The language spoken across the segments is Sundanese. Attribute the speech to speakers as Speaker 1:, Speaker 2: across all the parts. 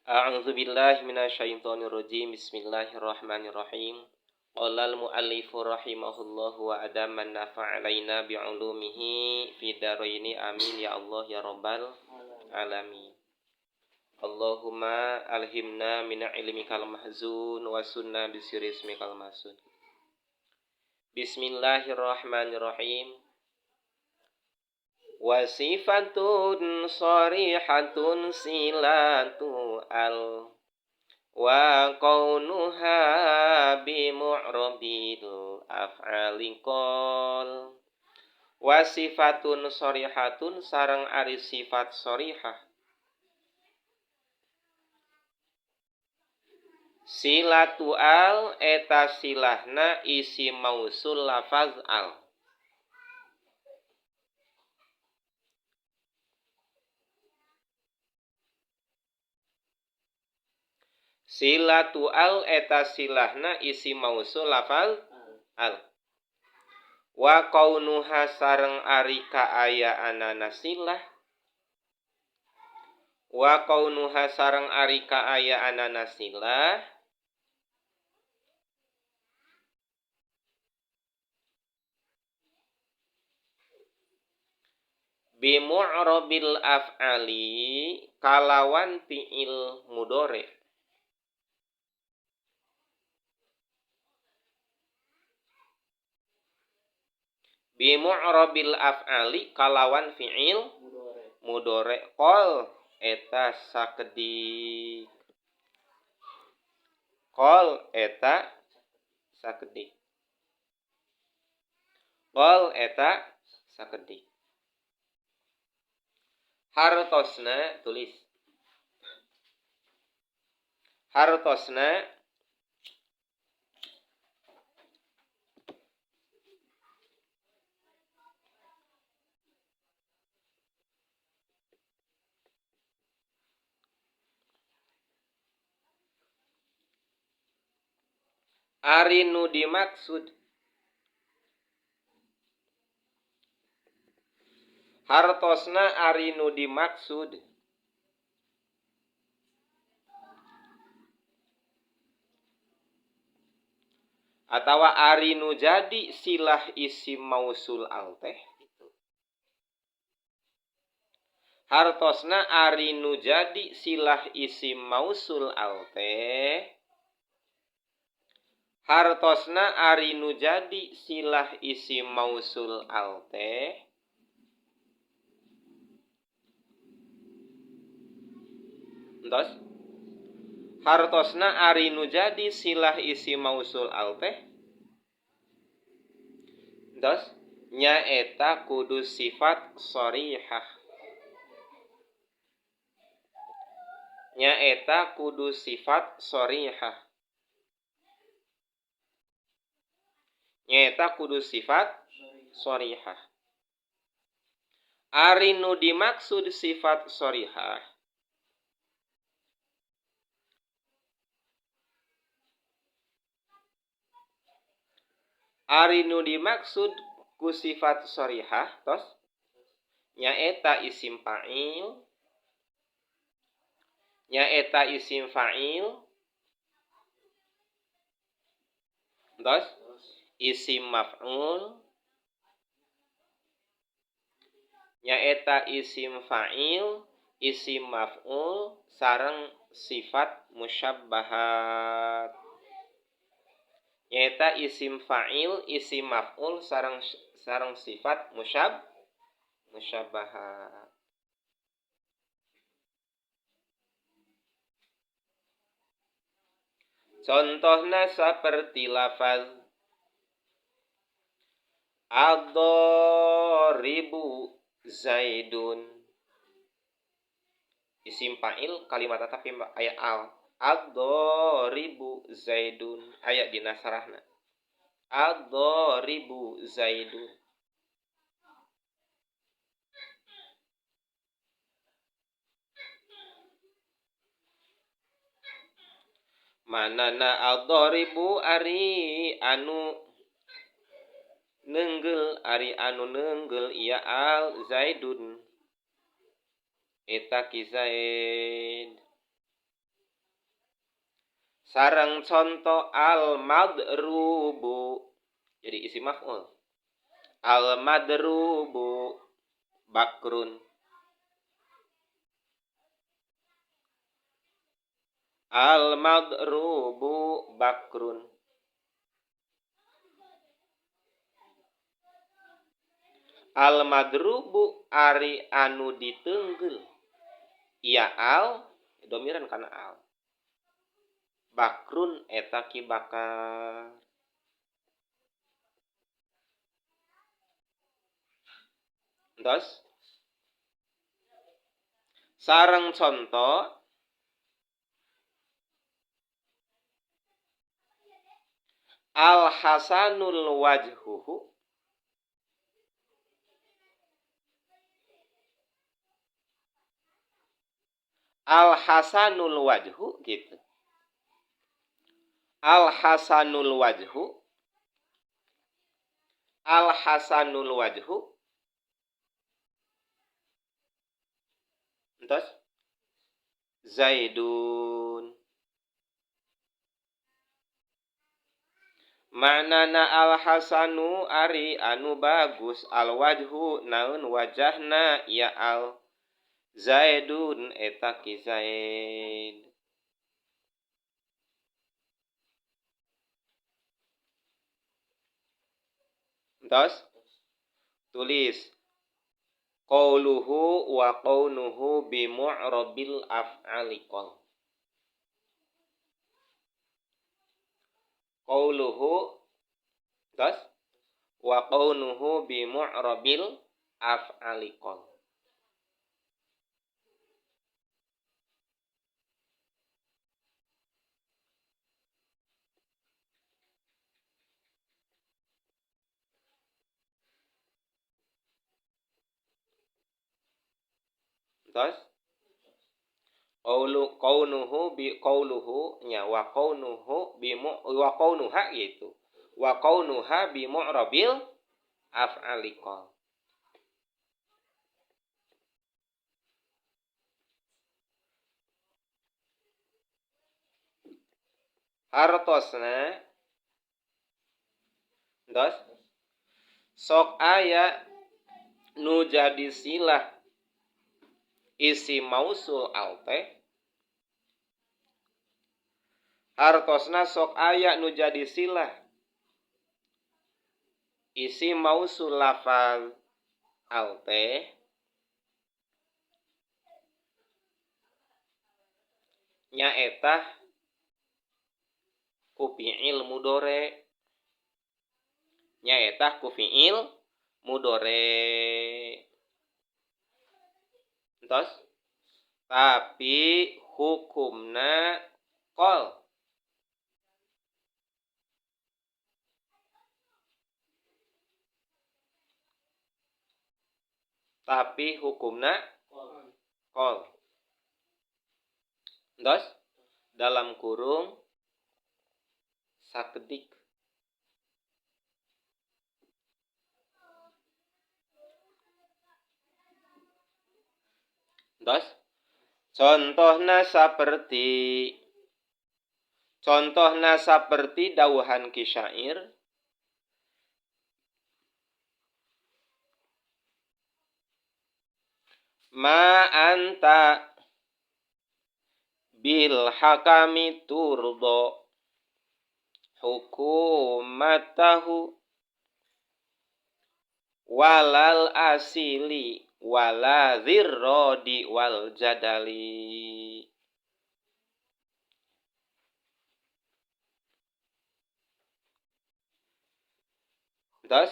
Speaker 1: A'udzu billahi minasyaitonir rajim. Bismillahirrahmanirrahim. Qala al-muallifu rahimahullahu wa adaman nafa'alaina bi'ulumihi fid dharaini amin ya Allah ya rabbal alamin. Allahumma alhimna min ilmikal mahzun wa sunna bi sirrismikal masun. Bismillahirrahmanirrahim. Wasifatun sharihatun silatu al wa kaunuha bi mu'rabil af'ali qol. Wasifatun sharihatun sareng ari sifat sharihah. Silatu al eta silahna isi mausul lafaz al. Silatu al eta silahna isi mausul lafal al. Wa kaunuha sareng ari kaayaanana silah. Wa kaunuha sareng ari kaayaanana silah. Bi mu'rabil af'ali kalawan fi'il mudhari. Bi mu'rabil af'ali kalawan fi'il mudhari qol eta sakedik. Qol eta sakedik. Qol eta sakedik. Hartosna tulis. Hartosna ari nu dimaksud. Hartosna ari nu dimaksud. Atawa ari nu jadi silah isim mausul al teh. Hartosna ari nu jadi silah isim mausul al teh. Hartosna ari nu jadi silah isim mausul al teh. Entos. Hartosna ari nu jadi silah isim mausul al teh. Entos. Nyaeta kudu sifat sharihah. Nyaeta kudu sifat sharihah. Nyaeta kudu sifat sharihah. Ari nu dimaksud sifat sharihah ari nu dimaksud ku sifat sharihah tos nyaeta isim fa'il. Nyaeta isim fa'il. Tos isim maf'ul. Nyaeta isim fa'il, isim maf'ul sareng sifat musyabbahat. Nyaeta isim fa'il, isim maf'ul sareng sifat musyabbahat. Contohna saperti lafaz ad-daribu Zaidun. Isim fa'il kalimat tapi aya al. Ad-daribu Zaidun aya dina sarahna. Ad-daribu Zaidun. Manana ad-daribu ari anu nenggel ari anu nenggel ia al Zaidun. Eta ki Zaid. Sareng conto al madrubu jadi isi maf'ul. Al madrubu bakrun. Al madrubu bakrun. Al madrubu ari anu ditenggel. Ia al domiran kana al. Bakrun eta ki bakar. Entos? Sareng conto al hasanul wajhuhu al hasanul wajhu gitu. Al hasanul wajhu al hasanul wajhu entos Zaidun. Maknana al hasanu ari anu bagus al wajhu naun wajahna ya al Zaidun eta ki Zaid. Entos tulis qauluhu wa qaunuhu bi mu'rabil af'ali qol. Qauluhu entos wa qaunuhu bi mu'rabil af'ali qol. Entos qaulu qaunuhu bi qauluhu nya wa qaunuhu bi mu wa qaunuha gitu. Wa qaunuha bi mu'rabil af'ali qol. Hartosna entos sok aya nu jadi silah isi mausul al teh. Hartosna sok aya nu jadi silah isi mausul lafal al teh nyaeta ku fi'il mudore. Nyaeta ku fi'il mudore. Entos tapi hukumna qol. Tapi hukumna qol. Entos dalam kurung sakedik. Entos contohna saperti dawuhan ki syair ma anta bil hakami turdo hukumatahu walal asili wala dzirrodi wal jadali. Terus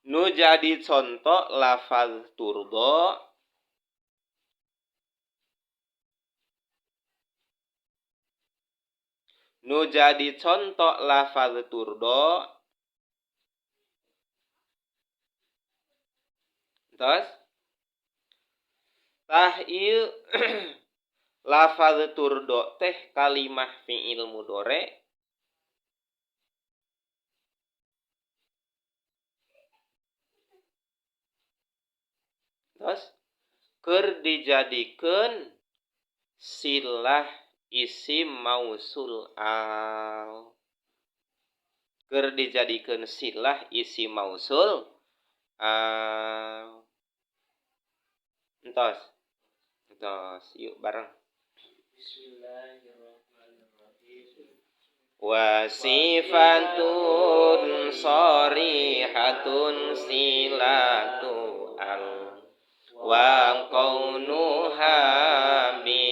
Speaker 1: nu jadi contoh lafaz turdo nu jadi contoh lafaz turdo. Terus tah ieu lafaz turdo teh kalimah fi'il mudore terus keur dijadikeun silah Isim mausul al. Keur dijadikeun silah isim mausul al. Entos. Entos, yuk bareng.
Speaker 2: Bismillahirrahmanirrahim.
Speaker 1: Wasifatun shorihatun silatu al wa kaunuha bi